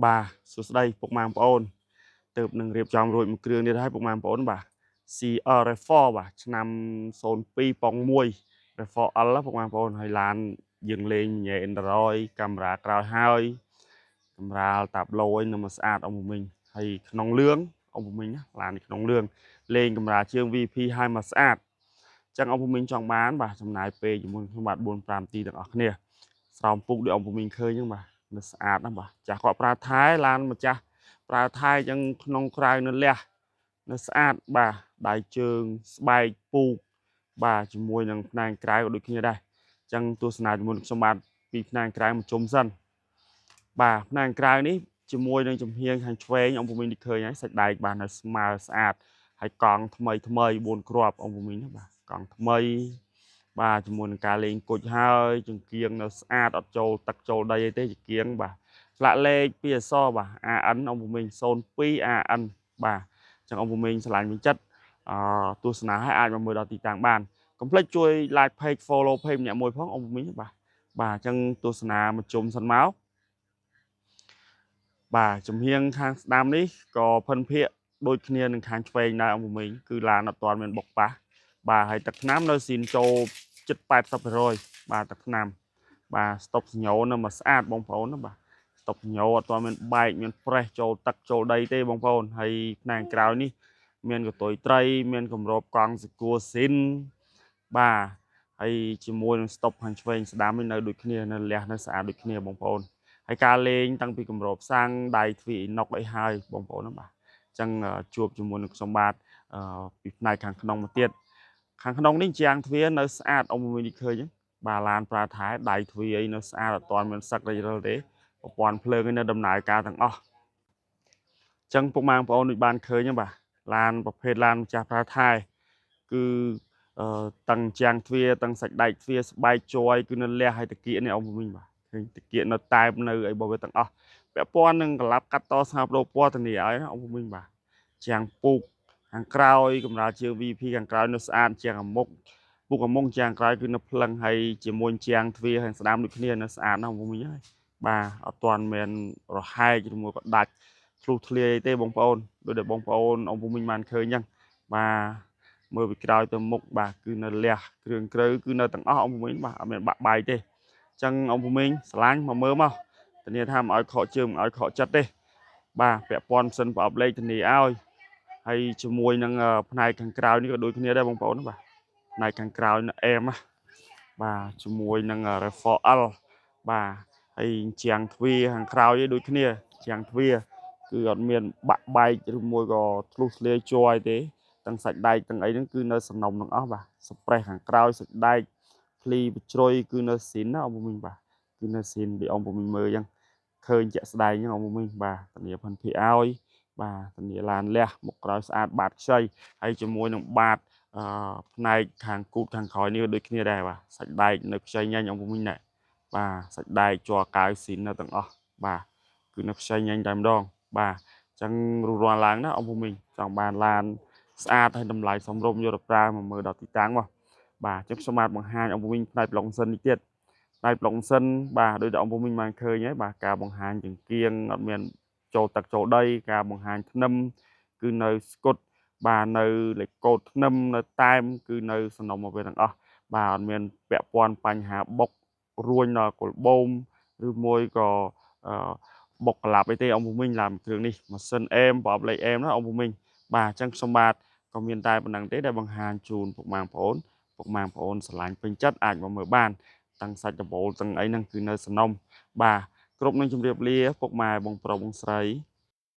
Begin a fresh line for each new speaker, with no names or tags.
បាទសួស្តីពុកម៉ែបងប្អូនទើបនឹងរៀបចំរួចមួយគ្រឿងនេះហើយពុកម៉ែបងប្អូនបាទ CR RAV4 បាទឆ្នាំ02ប៉ុង1 RAV4 L ពុកម៉ែបងប្អូនហើយឡានយើងលេងញ៉ែ Android កាមេរ៉ាក្រោយហើយកម្រាលតាប្លូអីនៅមកស្អាតអមមិញហើយក្នុងលឿងអមមិញណាឡាននេះក្នុងលឿងលេងកម្រាលជើង VP ហើយមកស្អាតចឹងអមមិញចង់បានបាទចំណាយពេលជាមួយខ្ញុំបាទ4 5នាទីទាំងអស់គ្នាស្រោមពុកដូចអមមិញឃើញហ្នឹងបាទនៅស្អាតណាស់បាទចាស់គាត់ប្រើថែឡានម្ចាស់ប្រើថែចឹងក្នុងក្រៅនៅលះនៅស្អាតបាទដៃជើងស្បែកពូកបាទជាមួយនឹងផ្នែកក្រៅក៏ដូចគ្នាដែរចឹងទស្សនាជាមួយនឹងខ្ញុំបាទពីផ្នែកក្រៅមកជុំសិនបាទផ្នែកក្រៅនេះជាមួយនឹងចំហៀងខាងឆ្វេងអង្គភូមិនេះឃើញហើយសាច់ដែកបាទនៅស្មើស្អាតហើយកង់ថ្មីថ្មី4គ្រាប់អង្គភូមិណាបាទកង់ថ្មីបាទជាមួយនឹងការលេងគុជហើយចង្គៀងនៅស្អាតអត់ចូលទឹកចូលដីអីទេចង្គៀងបាទផ្លាកលេខពីអក្សរបាទ AN អង្គភូមិ02 AN បាទចឹងអង្គភូមិឆ្លាញ់វិញចិត្តអឺទស្សនាឲ្យអាចមកមើលដល់ទីតាំងបានកុំភ្លេចជួយ like page follow page ម្នាក់មួយផងអង្គភូមិបាទបាទអញ្ចឹងទស្សនាមកជុំសិនមកបាទចំហៀងខាងស្ដាំនេះក៏ផិនភាកដូចគ្នានឹងខាងឆ្វេងដែរអង្គភូមិគឺឡានអត់ទាន់មានបុកប៉ះបាទហើយទឹកថ្នាំនៅស៊ីនចូលជិត80%បាទទឹកថ្នាំបាទស្តុបសញ្ញោនៅមកស្អាតបងប្អូនណាបាទស្តុបសញ្ញោអត់ទាន់មានបែកមានប្រេះចូលទឹកចូលដីទេបងប្អូនហើយផ្នែកក្រោយនេះមានកតុយត្រីមានគម្របកង់សកួស៊ីនបាទហើយជាមួយនឹងស្តុបខាងឆ្វេងស្ដាំនេះនៅដូចគ្នានៅលះនៅស្អាតដូចគ្នាបងប្អូនហើយការលេងតាំងពីគម្របសាំងដៃទ្វារអ៊ីណុកអីហើយបងប្អូនណាបាទអញ្ចឹងជួបជាមួយនឹងខ្ញុំបាទពីផ្នែកខាងក្នុងមកទៀតខាងក្នុងនេះជាងទ្វារនៅស្អាតអ៊ំមួយនេះឃើញហ្នឹងបាទឡានប្រើថែដៃទ្វារអីនៅស្អាតអត់ទាន់មានសឹករិចរិលទេប្រព័ន្ធភ្លើងឯនៅដំណើរការទាំងអស់អញ្ចឹងពុកម៉ែបងប្អូនដូចបានឃើញហ្នឹងបាទឡានប្រភេទឡានម្ចាស់ប្រើថែគឺអឺតឹងជាងទ្វារតឹងសាច់ដែកទ្វារស្បែកជ័យគឺនៅលះហើយតាគៀកនេះអ៊ំវិញបាទឃើញតាគៀកនៅតែបនៅអីរបស់វាទាំងអស់ពាក់ព័ន្ធនឹងក្លាប់កាត់តស្ងោបដូរពណ៌ធានាឲ្យណាអ៊ំវិញបាទជាងពូកខាងក្រោយកម្រាលជើង VP ខាងក្រោយនៅស្អាតជាងអាមុខពុកអាមុខជាងក្រោយគឺនៅភ្លឹងហើយជាមួយជាងទ្វារខាងស្ដាំដូចគ្នានៅស្អាតណាស់វិញហើយបាទអត់ទាន់មានរហែកឬមួយក៏ដាច់ធ្លុះធ្លាយទេបងប្អូនដូចដែលបងប្អូនអង្គភូមិបានឃើញអញ្ចឹងបាទមើលពីក្រោយទៅមុខបាទគឺនៅលះគ្រឿងក្រៅគឺនៅទាំងអស់អង្គភូមិបាទអត់មានបាក់បែកទេអញ្ចឹងអង្គភូមិស្រឡាញ់មកមើលមកធានាថាមិនឲ្យខកជើងមិនឲ្យខកចិត្តទេបាទពាក់ព័ន្ធម៉ាស៊ីនប្រអប់លេខធានាឲ្យហើយជាមួយនឹងផ្នែកខាងក្រៅនេះក៏ដូចគ្នាដែរបងប្អូនបាទផ្នែកខាងក្រោយនៅអែមណាបាទជាមួយនឹង RAV4 L បាទហើយជាងទ្វារខាងក្រោយឯដូចគ្នាជាងទ្វារគឺអត់មានបាក់បែកឬមួយក៏ធ្លុះធ្លាយជ័យទេទាំងសាច់ដែកទាំងអីហ្នឹងគឺនៅសំណុំទាំងអស់បាទសប្រេះខាងក្រោយសាច់ដែកភ្លីបជ្រុយគឺនៅស៊ីនណាអង្គមីងបាទគឺនៅស៊ីនដូចអង្គមីងមើលអញ្ចឹងឃើញជាក់ស្ដែងអញ្ចឹងអង្គមីងបាទធានាផិនភីឲ្យបាទធានាឡានលះមុខក្រោយស្អាតបាតខ្ចីហើយជាមួយនឹងបាតអឺផ្នែកខាងគូតខាងក្រោយនេះដូចគ្នាដែរបាទសាច់ដែកនៅខ្ចីញ៉ាញ់អង្គមីងណែបាទសាច់ដែកជ័រកាវស៊ីននៅទាំងអស់បាទគឺនៅខ្ចីញ៉ាញ់តែម្ដងបាទអញ្ចឹងរួសរាន់ឡើងណាអង្គមីងចង់បានឡានស្អាតហើយតម្លៃសមរម្យយកទៅប្រើមកមើលដល់ទីតាំងមកបាទអញ្ចឹងខ្ញុំបាទបង្ហាញអង្គមីងផ្នែកប្លុកសិននេះទៀតផ្នែកប្លុកសិនបាទដោយតែអង្គមីងបានឃើញហើយបាទការបង្ហាញចង្គៀងអត់មានចូលទឹកចូលដីការបង្ហាញធ្នឹមគឺនៅស្គុតបាទនៅលេខកូដធ្នឹមនៅតែមគឺនៅសំណុំមកវាទាំងអស់បាទអត់មានពាក់ព័ន្ធបញ្ហាបុករួញដល់គល់បូមឬមួយក៏អឺបុកក្លាប់អីទេអង្គមីងឡានគ្រឿងនេះម៉ាស៊ីនអេមប្រអប់លេខអេមណាអង្គមីងបាទអញ្ចឹងខ្ញុំបាទក៏មានតែប៉ុណ្្នឹងទេដែលបង្ហាញជូនពុកម៉ែបងប្អូនពុកម៉ែបងប្អូនស្រឡាញ់ពេញចិត្តអាចមកមើលបានទាំងសាច់ដបូលទាំងអីហ្នឹងគឺនៅសំណុំបាទគ្រប់នឹងជម្រាបលាពុកម៉ែបងប្រុសបងស្រី។